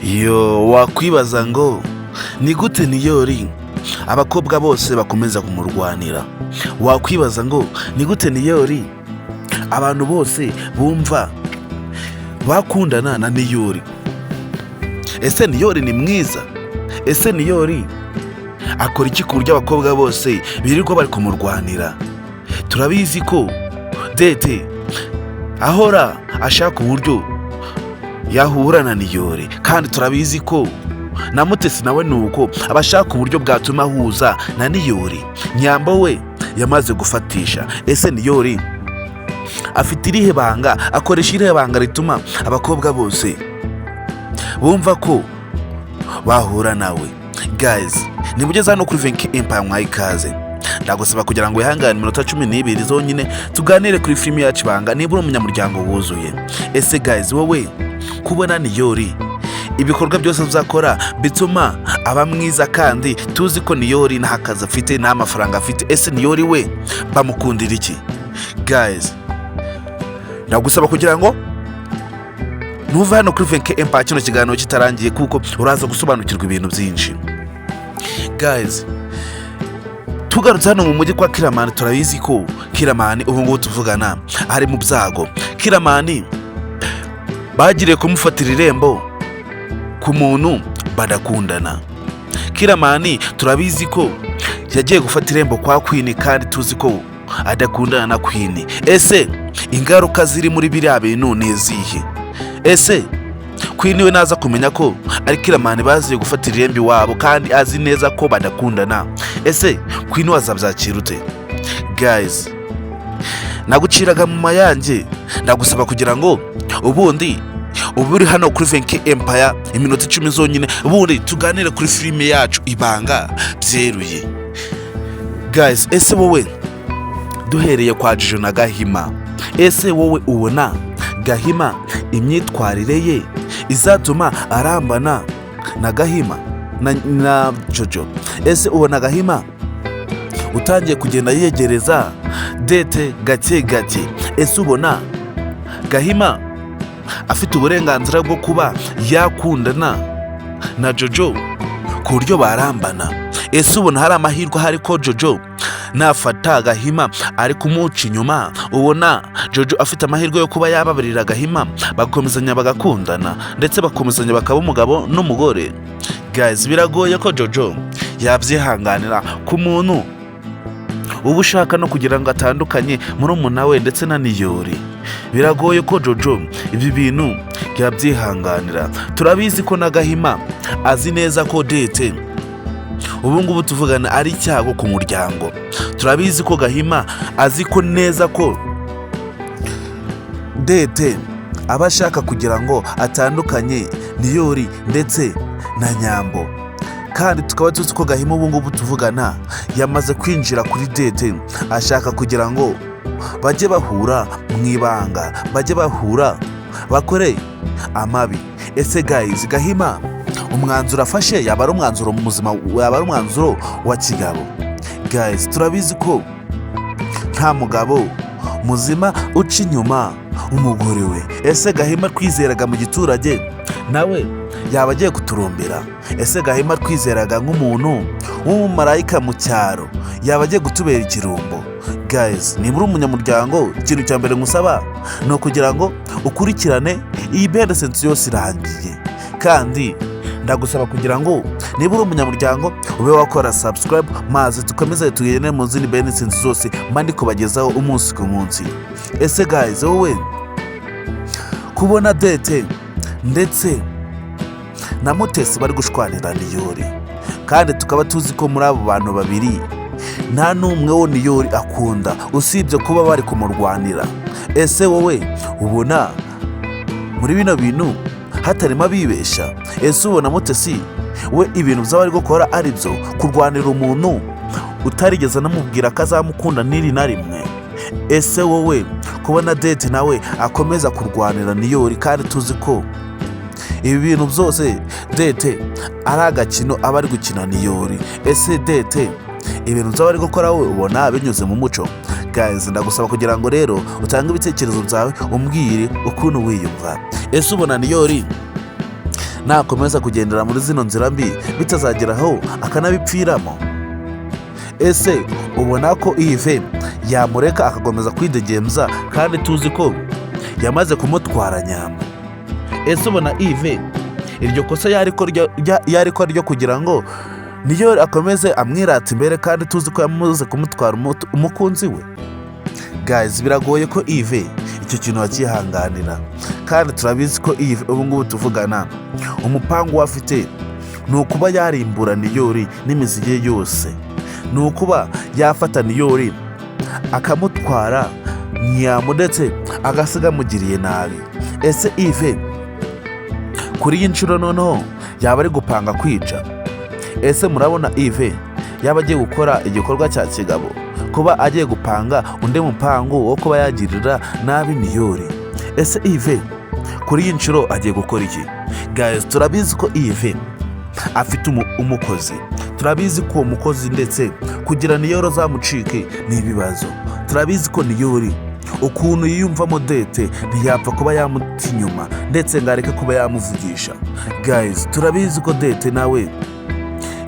Yo, wakwibaza ngo ni gute Niyori abakobwa bose bakomeza kumurwanira? Wakwibaza ngo ni gute Niyori abantu bose bumva bakundana na Niyori? Ese Niyori ni mwiza? Ese Niyori akora iki ku buryo abakobwa bose birirwa bari kumurwanira? Turabizi ko Dete ahora ashaka uburyo yahura na Niyori, kandi turabizi ko na Mutesi nawe ni uko aba ashaka uburyo bwatuma ahuza na Niyori. Nyambo we yamaze gufatisha. Ese Niyori afite irihe banga? Akoresha irihe banga rituma abakobwa bose bumva ko bahura nawe? Guys, nimugeze hano kuri Venki Empire, mwaha ikaze. Ndagusaba kugira ngo wihangane iminota 12 zonyine, tuganire kuri filimi yacu Ibanga, niba uri umunyamuryango wuzuye. Ese guys, wowe kubona Niyori ibikorwa byose azakora bituma aba mwiza, kandi tuzi ko Niyori nta kazi afite, nta mafaranga afite, ese Niyori we bamukundira iki? Guys, ndagusaba kugira ngo ntuve hano kuri Venke Empire kino kiganiro kitarangiye, kuko uraza gusobanukirwa ibintu byinshi. Guys, tugarutse hano mu mujyi kwa Kiramani, turabizi ko Kiramani ubu ngubu tuvugana ari mu byago. Kiramani bagiriye kumufatira irembo ku muntu badakundana. Kiramani turabizi ko yagiye gufata irembo kwa Queen, kandi tuzi ko adakundana na Queen. Ese ingaruka ziri muri biriya bintu ni izihe? Ese Queen we naza kumenya ko ari Kiramani baziye gufatira irembo iwabo, kandi azi neza ko badakundana, ese Queen we azabyakira ute? Guys, naguciraga mu mayange. Ndagusaba kugira ngo ubundi uba uri hano kuri Venke Empire iminota 10 zonyine, ubundi tuganire kuri filime yacu Ibanga byeruye. Guys, ese wowe, duhereye kwa Jojo na Gahima, ese wowe ubona Gahima imyitwarire ye izatuma arambana na Gahima na Jojo? Ese ubona Gahima utangiye kugenda yegereza Dete gake gake, ese ubona Gahima afite uburenganzira bwo kuba yakundana na Jojo ku buryo barambana? Ese ubona hari amahirwe ahari ko Jojo nafata Gahima ari kumuca inyuma, ubona Jojo afite amahirwe yo kuba yababarira Gahima, bagakomezanya bagakundana, ndetse bakomezanya bakaba umugabo n'umugore? Guys, biragoye ko Jojo yabyihanganira ku muntu uba ushaka no kugira ngo atandukanye murumuna we ndetse na Niyori. Biragoye ko Jojo ibi bintu yabyihanganira. Turabizi ko na Gahima azi neza ko Dete ubu ngubu tuvugana ari icyago ku muryango. Turabizi ko Gahima azi ko neza ko Dete aba ashaka kugira ngo atandukanye Niyori ndetse na Nyambo, kandi tukaba tuzi ko Gahima ubu ngubu tuvugana yamaze kwinjira kuri Dete, ashaka kugira ngo bajye bahura mu ibanga, bajye bahura bakore amabi. Ese guys, Gahima umwanzuro afashe yaba ari umwanzuro muzima, yaba ari umwanzuro wa kigabo? Guys, turabizi ko nta mugabo muzima uca inyuma umugore we. Ese Gahima twizeraga mu giturage nawe yaba agiye kuturumbira? Ese Gahima twizeraga nk'umuntu w'umumarayika mu cyaro yaba agiye kutubera ikirumbo? Guys, niba uri umunyamuryango, ikintu cya mbere ngusaba ni ukugira ngo ukurikirane iyi beresensi yose irangiye, kandi ndagusaba kugira ngo niba uri umunyamuryango ube wakora subscribe, maze dukomeze tugende mu zindi beresensi zose mba ndi kubagezaho umunsi ku munsi. Ese guys, wowe kubona Dete ndetse na Mutesi bari gushwanira Niyori, kandi tukaba tuzi ko muri abo bantu babiri nta n'umwe wo Niyori akunda usibye kuba bari kumurwanira, ese wowe ubona muri bino bintu hatarimo abibesha? Ese ubona Mutesi we ibintu byaba ari gukora ari byo, kurwanira umuntu utarigeze anamubwira ko azamukunda n'iri na rimwe? Ese wowe kubona Dete nawe akomeza kurwanira Niyori, kandi tuzi ko ibi bintu byose Dete ari agakino aba ari gukina Niyori, ese Dete ibintu byaba ari gukora we ubona binyuze mu muco? Guys, ndagusaba kugira ngo rero utange ibitekerezo byawe, umbwire ukuntu wiyumva. Ese ubona Niyori Nakomeza kugendera muri zino nzira mbi, bitazageraho akanabipfiramo? Ese ubona ko Yves yamureka akakomeza kwidegemza kandi tuzi ko yamaze kumutwara Nyambo? Ese ubona Yves iryo kosa yariko ryo kugira ngo niyo akomeze amwirata imbere, kandi tuzi ko yamaze kumutwara umukunzi we? Guys, biragoye ko Yves icyo kintu yakihanganira, kandi turabizi ko Yves ubu ngubu tuvugana umupangu we afite ni ukuba yarimbura Niyori n'imizi ye yose, ni ukuba yafata Niyori akamutwara Nyambo, ndetse agasiga amugiriye nabi. Ese Yves kuri iyi nshuro noneho yaba ari gupanga kwica? Ese murabona Yves yaba agiye gukora igikorwa cya kigabo, kuba agiye gupanga undi mupangu wo kuba yagirira nabi Niyori? Ese Yves kuri iyi nshuro agiye gukora iki? Guys, turabizi ko Yves afite umukozi. Turabizi ko uwo mukozi, ndetse kugira Niyori azamucike ni ibibazo. Turabizi ko Niyori ukuntu yiyumvamo Dete, ntiyapfa kuba yamuta inyuma ndetse ngo areke kuba yamuvugisha. Guys, turabizi ko Dete nawe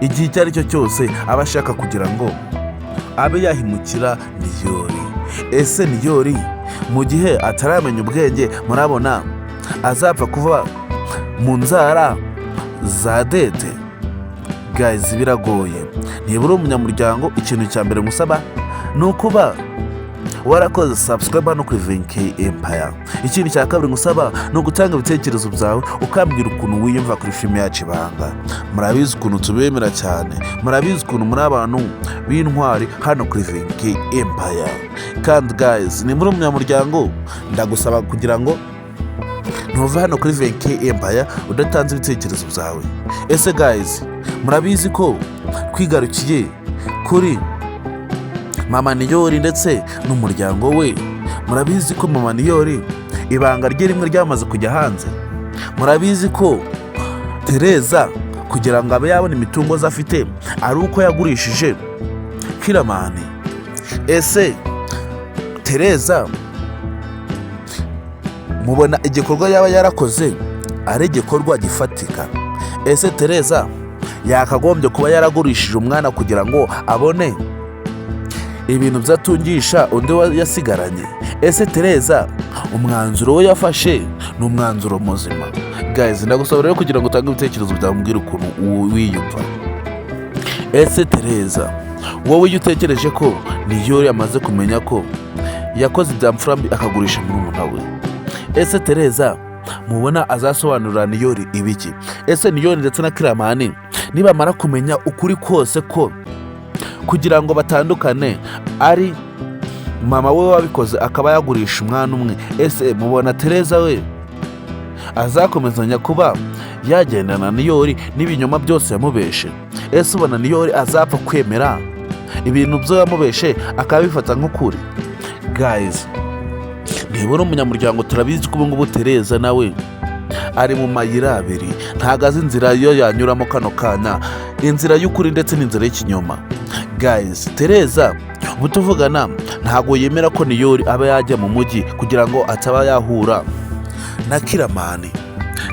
igihe icyo ari cyo cyose aba ashaka kugira ngo abe yahimukira Niyori. Ese Niyori mu gihe ataramenya ubwenge, murabona azapfa kuva mu nzara za Dete? Guys, biragoye. Niba uri umunyamuryango, ikintu cya mbere musaba ni ukuba warakoze subscribe hano kuri Venke Empire. Ikindi cya kabiri ngusaba ni ugutanga ibitekerezo byawe, ukambwira ukuntu wiyumva kuri filime yacu Ibanga. Murabizi ukuntu tubemera cyane, murabizi ukuntu muri abantu b'intwari hano kuri Venke Empire. Kandi guys, ni muri umunyamuryango, ndagusaba kugira ngo ntuve hano kuri Venke Empire udatanze ibitekerezo byawe. Ese guys, murabizi ko twigarukiye kuri mama Niyori ndetse n'umuryango we. Murabizi ko mama Niyori ibanga rye rimwe ryamaze kujya hanze. Murabizi ko Tereza kugira ngo abe yabona imitungo ze afite ari uko yagurishije Kiramani. Ese Tereza mubona igikorwa yaba yarakoze ari igikorwa gifatika? Ese Tereza yakagombye kuba yaragurishije umwana kugira ngo abone ibintu byatungisha undi yasigaranye? Ese Tereza umwanzuro we yafashe ni umwanzuro muzima? Guys, ndagusaba rero kugira ngo utange ibitekerezo byawe, umbwire ukuntu wiyumva. Ese Tereza, wowe iyo utekereje ko Niyori yamaze kumenya ko yakoze ibya mfura mbi akagurisha murumuna we, ese Tereza mubona azasobanurira Niyori ibiki? Ese Niyori ndetse na Kiramani nibamara kumenya ukuri kose ko kugira ngo batandukane ari mama we wabikoze, akaba yagurisha umwana umwe, ese mubona Tereza we azakomezanya kuba yagendana Niyori n'ibinyoma byose yamubeshe? Ese ubona Niyori azapfa kwemera ibintu byo yamubeshe akabifata nk'ukuri? Guys, niba uri umunyamuryango, turabizi ko ubu ngubu Tereza nawe ari mu mayira abiri, ntabwo azi inzira yo yanyuramo kano kanya, inzira y'ukuri ndetse n'inzira y'ikinyoma. Guys, Tereza ubu tuvugana ntabwo yemera ko Niyori aba yajya mu mujyi kugira ngo ataba yahura na Kiramani.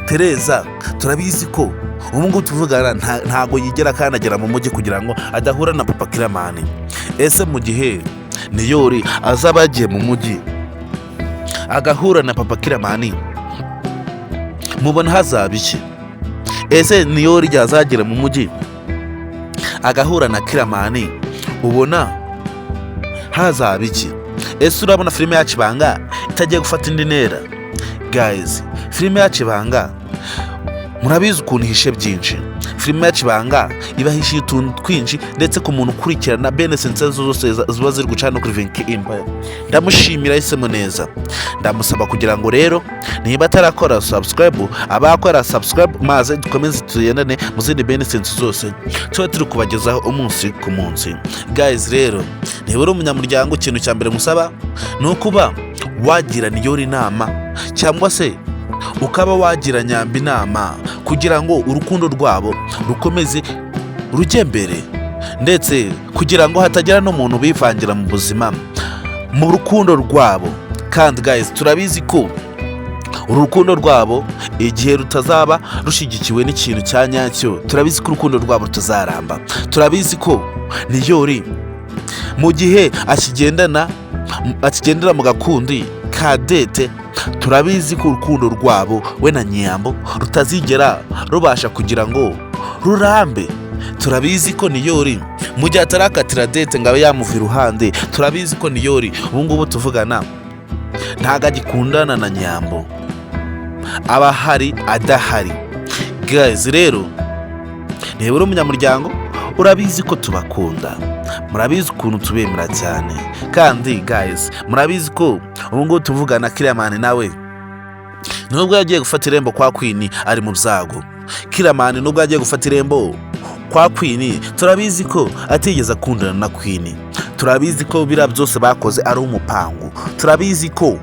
Tereza turabizi ko ubu ngubu tuvugana ntabwo yigera akanagera mu mujyi kugira ngo adahura na papa Kiramani. Ese mu gihe Niyori azaba yagiye mu mujyi agahura na papa Kiramani, mubona hazaba iki? Ese Niyori yazagera mu mujyi agahura na Kiramani, ubona hazaba iki? Ese urabona filime yacu Ibanga itagiye gufata indi ntera? Guys, filime yacu Ibanga murabizi ukuntu ihishe byinshi. Filime yacu Ibanga ibahishiye utuntu twinshi, ndetse ku muntu ukurikirana bene sense zose ziba ziri guca no kuri Venke Empire, ndamushimira, yahisemo neza. Ndamusaba kugira ngo rero niba atarakora subscribe aba yakora subscribe, maze dukomeze tugendane mu zindi bene sense zose tuba turi kubagezaho umunsi ku munsi. Guys, rero niba uri umunyamuryango, ikintu cya mbere musaba ni ukuba wagira Niyori inama, cyangwa se ukaba wagira Nyambo inama, kugira ngo urukundo rwabo rukomeze rujye mbere, ndetse kugira ngo hatagira n'umuntu bivangira mu buzima, mu rukundo rwabo. Kandi guys, turabizi ko Uru rukundo rwabo, igihe rutazaba rushyigikiwe n'ikintu cya nyacyo, turabizi ko urukundo rwabo rutazaramba. Turabizi ko Niyori mu gihe akigendana, akigendera mu gakundi ka Dete, turabizi ko urukundo rwabo we na Nyambo rutazigera rubasha kugira ngo rurambe. Turabizi ko Niyori mu gihe atarakatira Dete ngo abe yamuva iruhande, turabizi ko Niyori ubu ngubu tuvugana ntabwo agikundana na Nyambo, aba ahari adahari. Guys, rero niba uri umunyamuryango, urabizi ko tubakunda, murabizi ukuntu tubemera cyane. Kandi guys, murabizi ko ubu ngubu tuvugana Kiramani nawe, nubwo yagiye gufata irembo kwa Queen, ari mu byago. Kiramani nubwo yagiye gufata irembo kwa Queen, turabizi ko atigeze akundana na Queen. Turabizi ko biriya byose bakoze ari umupangu. Turabizi ko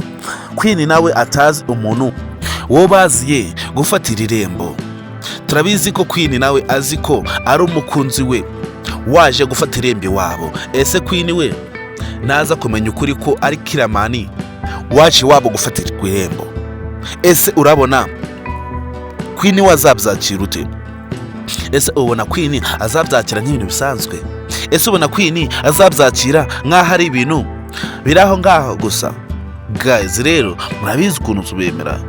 Queen nawe atazi umuntu wo baziye gufatira irembo. Turabizi ko Queen nawe azi ko ari umukunzi we waje gufata irembo iwabo. Ese Queen we naza kumenya ukuri ko ari Kiramani waje iwabo gufatirwa irembo, ese urabona Queen we azabyakira ute? Ese ubona Queen azabyakira nk'ibintu bisanzwe? Ese ubona Queen azabyakira nk'aho ari ibintu biri aho ngaho gusa? Guys, rero murabizi ukuntu tubemera,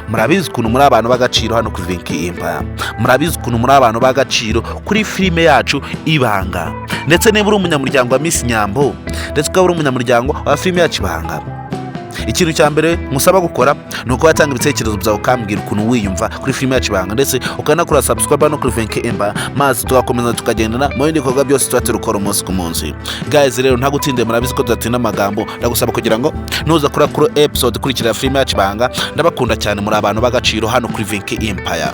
murabizi ukuntu muri abantu b'agaciro hano kuri Venki Empire, murabizi ukuntu muri abantu b'agaciro kuri filime yacu Ibanga. Ndetse niba uri umunyamuryango wa Miss Nyambo, ndetse ukaba uri umunyamuryango wa filime yacu Ibanga, ikintu cya mbere musaba gukora ni uko watanga ibitekerezo byawe, ukambwira ukuntu wiyumva kuri filime yacu Ibanga, ndetse ukanakora subscribe no kuri Venki Empire, maze tugakomeza tukagendana mu bindi bikorwa byose tuba turi gukora umunsi ku munsi. Guys, rero ntagutinde, murabizi ko tudatinda amagambo. Ndagusaba kugira ngo nuza kuri episode ikurikira filime yacu Ibanga. Ndabakunda cyane, muri abantu b'agaciro hano kuri Venki Empire.